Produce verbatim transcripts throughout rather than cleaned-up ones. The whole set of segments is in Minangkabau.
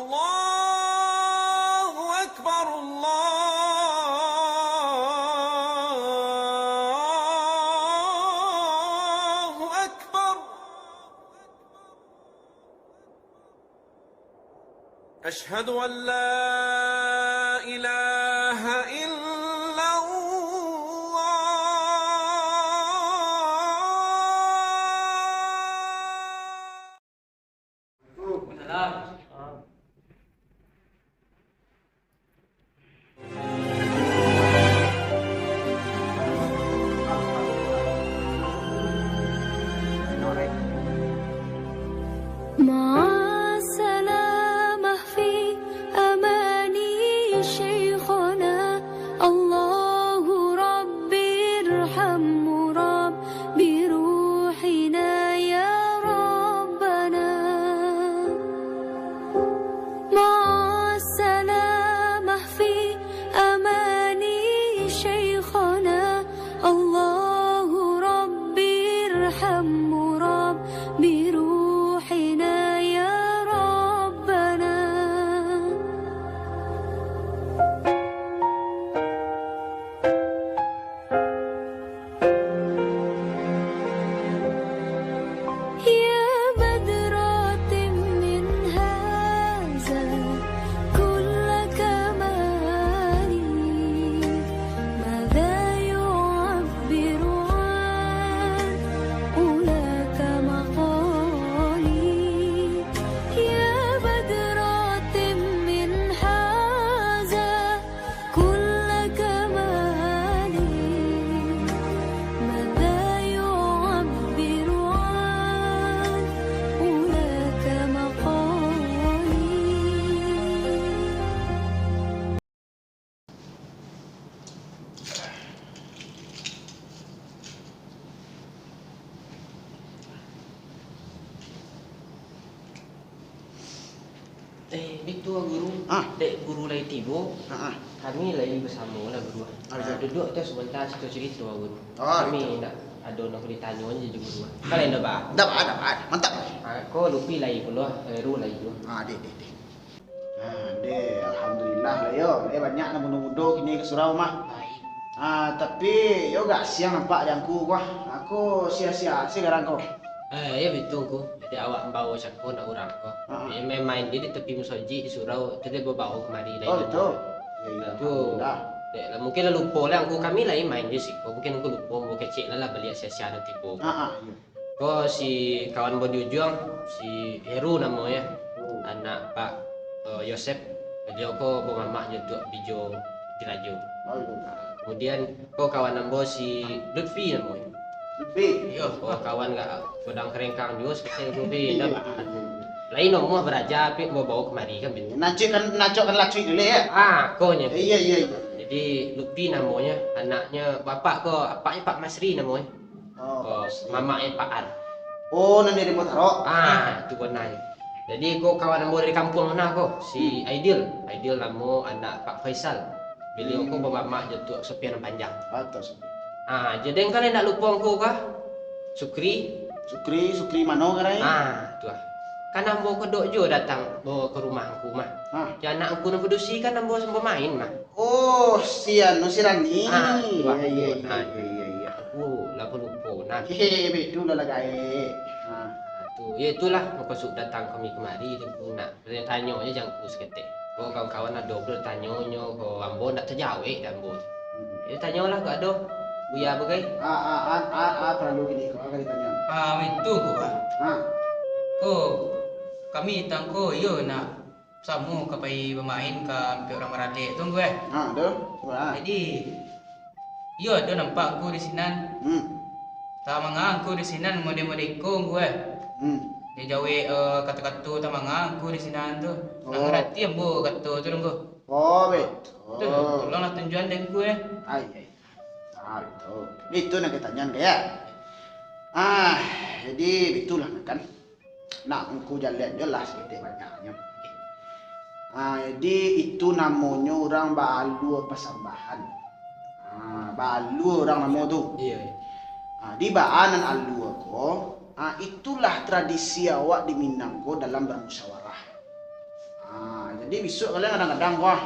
الله أكبر، الله أكبر. أشهد أن لا إله إلا الله. مع السلامة في أماني شيخنا، الله ربي ارحمه رب بروحنا يا ربنا. مع السلامة في أماني شيخنا، الله ربي ارحمه رب بروحنا يا ربنا. يا بدرة من هذا كل كمالي، ماذا يعبر عن علاك مقالي؟ يا بدرة من هذا كل كمالي، ماذا يعبر عن علاك مقالي؟ Eh, bitu ah, Guru. Ah. Dek Guru lai tibo, ah, ah, kami lai basamo lah, Guru. Ah, bisa. Ah, duduak tu sabanta, carito-carito ah, Guru. Oh, kami bitu. Nak ado nak ditanyo aja jo Guru. Kalau indak ba. Indak ba, indak ba. Mantap. Ah, ko Lutfi lai pulo, Heru lai juo. Ah, deh, deh, deh. Ah, deh, alhamdulillah lah yo. Eh, banyak nan mudo-mudo kini ka surau mah. Baik. Ah, tapi yo gak siang nampak di angku ko. Ako sia-sia se garang ko. Eh, iyo bitu, Ngku. Jadi awak mambao cako nak urang ko. Ha, ha. Eh, main-main di, di tapi musajik di surau, tadi babawo kamari dari. Oh, bitu. Yo, yo, alhamdulillah. Dek lah, mungkin lah lupo lah Ngku, kami lah main di siko. Mungkin Ngku lupo, Ngku kecek lah, lah baliak sia-sia nanti ko. Ha, ha, iyo. Ko si kawan ambo di ujuang, si Heru namonyo. Oh. Anak Pak, eh, Yosep. Baliau ko bamamak jo Tuak Bijo Dirajo. Oh, iyo. Nah, kemudian ko kawan ambo si Lutfi namonyo. Lutfi? Iyo, ko kawan gak Godang Karengkang juo, seperti Lutfi. Iyo, iyo, iyo. Lain namonyo baraja, tapi ambo bawo kamari kan, bitu. Nacik kan, nacok kan lacuik dulu yo? Ah, ko nyo. Iyo, iyo, iyo. Jadi, Lutfi namonyo, anaknyo bapak ko, apaknyo Pak Masri namonyo. Oh, oh, Pak Masri. Mamaknyo Pak An. Oh, nan di Rimbo Tarok? Ah, tu bana. Jadi, ko kawan ambo dari kampuang nah ko, si, hmm, Aidil. Aidil namo anak Pak Faisal. Baliau ko, hmm, bamamak jo Tuak Sopian Panjang. Ah, Tuak Sopian. Ah, jadi, kalau indak lupo ko kah? Sukri. Sukri, Sukri mano ngaranyo? Ah, tu ah. Kan ambo kodok juo datang bawo ka rumah Ngku mah. Ah. Jan anak Ngku nan padusi kan ambo sampai main mah. Oh, si anu, si Rani. Ah, tu ah. Iyo, iyo, iyo, nah, iyo, iyo, iyo. Aku lah palupo, nah. Hehe, bitu lah, lah gaek. Ah. Ah, tu, yo itulah maksud datang kami kamari tu, nak tanyo-tanyo jo Ngku saketek. Ko kawan-kawan ado pulo tanyo-nyo, ko ambo ndak tajawek dek ambo. Hmm. Yo tanyolah, kok ado Buya bagai. Ah, ah, ah, ah, ah, paralu kini ko, ah, ka ditanyo. Ah, itu ko, ah. Ah. Ko, kami tang ko, iyo nak samo ka pai bamain ka ampek urang baradek tu, Ngku, eh. Ha, tu. Wah. Jadi, iyo ado nampak Ngku di sinan. Hmm. Tamanga Ngku di sinan mode-mode iko, Ngku, eh. Hmm. Dijawek, eh, kato-kato tamanga Ngku di sinan tu. Nak, oh, ngarati ambo kato tu, Ngku. Oh, betul. Tu, tolonglah tunjuan dek Ngku, eh. Ai, ai. Ah, betul. Itu nak ditanyo, yo. Ah, jadi itulah kan. Nah, Ngku jaleh jelas saketek banyaknyo. Ah, jadi itu namonyo urang baalua pasambahan. Ah, baalua urang namo tu. Iyo, iyo. Ah, di baa nan alua ko, ah, itulah tradisi awak di Minang ko dalam bermusyawarah. Ah, Jadi bisuak kalian kadang-kadang, wah,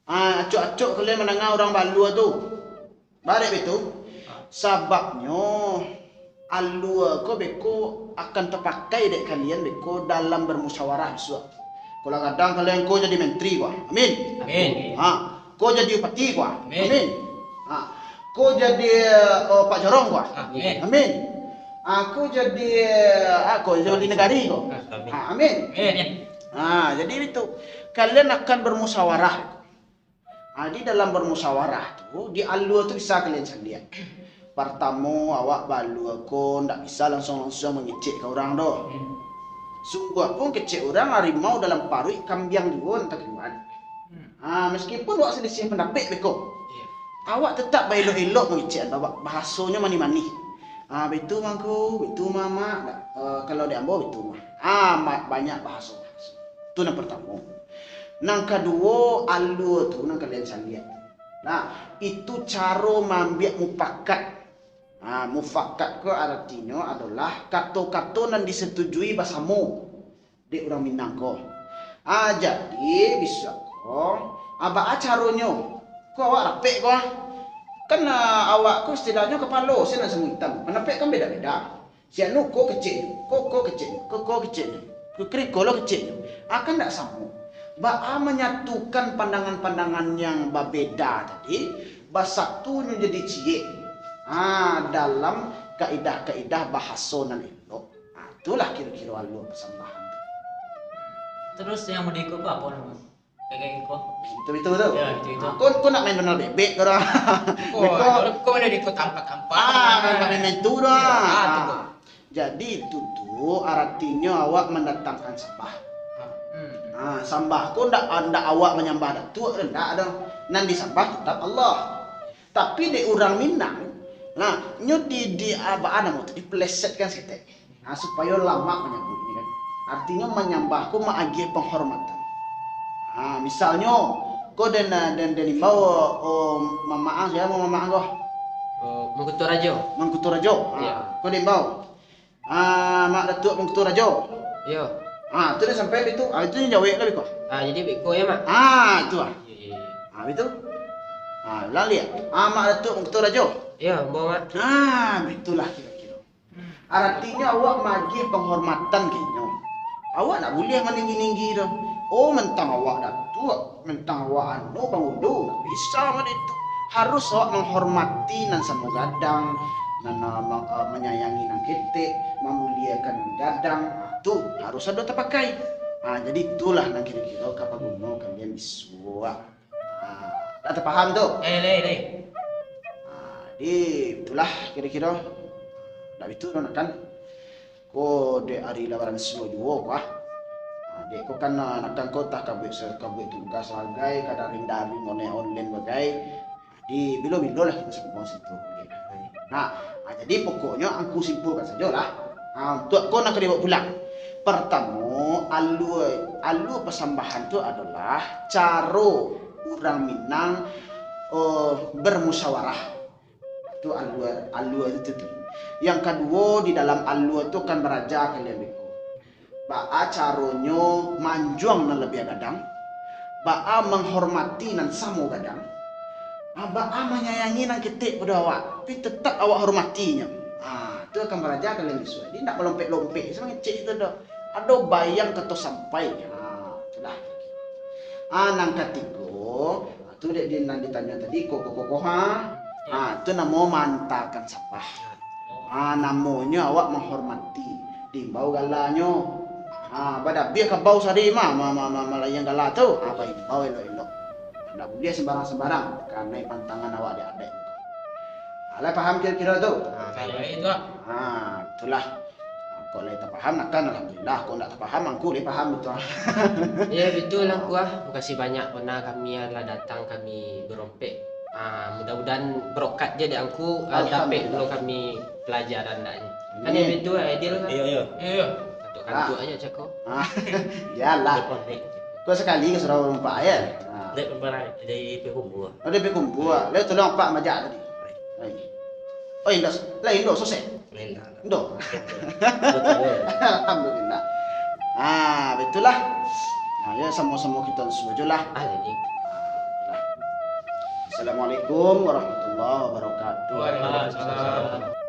ah, acok-acok kalian mandanga urang baalua tu. Barek baitu. Sababnyo, alua ko beko akan tapakai dek kalian beko dalam bermusyawarah bisuak. Kalau kadang kalian ko jadi menteri ko. Amin. Amin. Ha, ko jadi bupati ko. Amin. Amin. Ha, ko jadi, eh, Pak Jorong ko. Amin. Amin. Ha, ko jadi, ah, ko jadi negari ko. Amin. Ha, amin. Amin. Ha, jadi itu, kalian akan bermusyawarah. Ha, di dalam bermusyawarah tu, di alua tu bisa kalian caliak. Partamo, awak baalua ko ndak bisa langsuang-langsuang mangecek ka urang doh. Hmm. Sungguahpun kecek urang, harimau dalam paruik, kambiang juo nan takiluan. Hmm. Ha, meskipun awak selisih pandapek beko, Iya. awak tetap baelok-elok mangecek, ba-, bahasonyo manih-manih. Ha, baitu mangko, baitu mamak, ndak, eh, kalau di ambo baitu mah. Ha, ma-, banyak bahaso-bahaso. Tu nan partamo. Nan kaduo, alua tu nan kalian caliak. Nah, itu caro maambiak mupakat. Nah, mufakat ko aratinyo adolah kato-kato nan disetujui basamo dek urang Minang ko. Ah, jadi, bisuak ko, ah, baa caronyo? Ko awak rapek ko, ah. Kan, ah, awak ko istilahnyo kapalo, sia nan samo itam. Pandapek kan beda-beda. Si anu ko keceknyo, ko, ko keceknyo, ko, ko keceknyo, ko kiri ko lo keceknyo. Ah, kan ndak samo. Baa manyatukan pandangan-pandangan yang babeda tadi, basatunyo jadi ciek. Ah, dalam kaidah-kaidah bahaso nan elok. Ah, itulah kiro-kiro alua pasambahan tu. Terus yang mau diikut ko apo namo? Kayak iko. Itu-itu tu. Ya, itu-itu. Ah, kau, kau nak main Donald Bebek kau dah. Kau, Beko. Kau, kau mana di kota tampak-tampak. Ah, main, main, main tu dah. Ya, ah, tu, ah. Jadi itu tu aratinyo awak mandatangkan sambah. Ah, hmm. Ah, sambah ko ndak, ndak awak manyambah datuak, ndak doh. Nan disambah tetap Allah. Tapi dek urang Minang, nah, nyo di, di, ah, baa namo tu, dipelesetkan saketek. Nah, supayo lamak manyabuiknyo kan. Artinyo manyambah ko maagiah panghormatan. Nah, misalnyo, ko den, den, den imbau, oh, mamak ang, sia namo mamak ang ko? Oh, Mangkuto Rajo. Mangkuto Rajo. Nah, Iya. ko den imbau. Ah, Mak Datuak Mangkuto Rajo. Iyo. Ah, tu dah sampai itu. Ah, itu nyo jawek lah beko. Ah, jadi beko ya, Mak? Ah, itu ah. Iyo, iyo, iyo. Ah, itu. Ah, ulang liak. Ah, Mak Datuak Mangkuto Rajo. Iyo, ambo, Mak. Ah, itulah kiro-kiro. Aratinyo awak maagiah panghormatan ka inyo. Awak ndak buliah maninggi-ninggi doh. Oh, mentang awak datuak, mentang awak anu, pangulu, ndak bisa mode itu. Harus awak manghormati nan samo gadang, nan, ah, ma-, ah, manyayangi nan ketek, mamuliakan nan gadang. Ah, tu harus ado tapakai. Ah, jadi itulah nan kiro-kiro ka paguno kalian bisuak. Ah, lah tapaham tu? Eh, leh, leh. Ah, di itulah kiro-kiro. Ndak bitu doh, kan? Ko dek ari lah baransua juo ko, ah. Ah, dek ko kan, ah, nak kan ko tah kabuik sa-, kabuik tugas bagai, ka daring-daring, online-online bagai. Di bilo-bilo lah kito sakumpul situ. Nah, ah, jadi pokoknyo angku simpulkan sajolah. Ah, untuak ko nak ka dibawa pulang. Partamo, alua, alua pasambahan tu adolah caro urang Minang, eh, bermusyawarah. Tu alua, alua itu tu. Yang kaduo, di dalam alua tu kan baraja kalian beko. Baa caronyo manjuang nan labiah gadang, baa manghormati nan samo gadang, ah, baa manyayangi nan ketek pado awak, tapi tetap awak hormati nyo. Ah, tu akan baraja kalian bisuak. Jadi, indak malompek-lompek, samangecek itu doh. Ado bayang kato sampai. Ah, itulah. Ah, nan katigo, ah, tu dek di, nan ditanyo tadi, ko, ko, ko, ko, ha. Ah, tu namo maantakan sambah. Ah, namonyo awak manghormati, diimbau galanyo. Ah, badabiah kabau sari mah, ma-, ma-, ma-, malayang gala tu. Ah, baimbau elok-elok. Ndak buliah sambarang-sambarang, kanai pantangan awak dek adaik. Alah paham kiro-kiro tu? Ah, baik, baik, tu, ah. Ah, itulah. Kok lai tapaham, nak kan, alhamdulillah. Kok ndak tapaham, angku lai paham tu, ah. Ya, betul lah, Angku, ah. Makasih banyak, pernah kami lah datang, kami berompek. Ah, mudah-mudahan berokat je dek Angku, ah, dapek Alhamdulillah. pulo kami pelajaran nak ni. Kan Amin. ya, betul, Aidil, kan? Iya, iya. Iya. Kantuk-kantuk Ah. aja cako. Ah, iyalah. Depan ni. Kau sekali ke surau empat ya? Ah. Dek, empat dari P K M. Oh, dari P K M. Lah, tolong Pak majak tadi. Baik. Baik. Oh, indak. Lah, indak sosek. Indak. Indak. Betul. Alhamdulillah. Ah, betul lah. Ya, samo-samo kito sujulah. Ah, jadi. Assalamualaikum warahmatullahi wabarakatuh. Waalaikumsalam.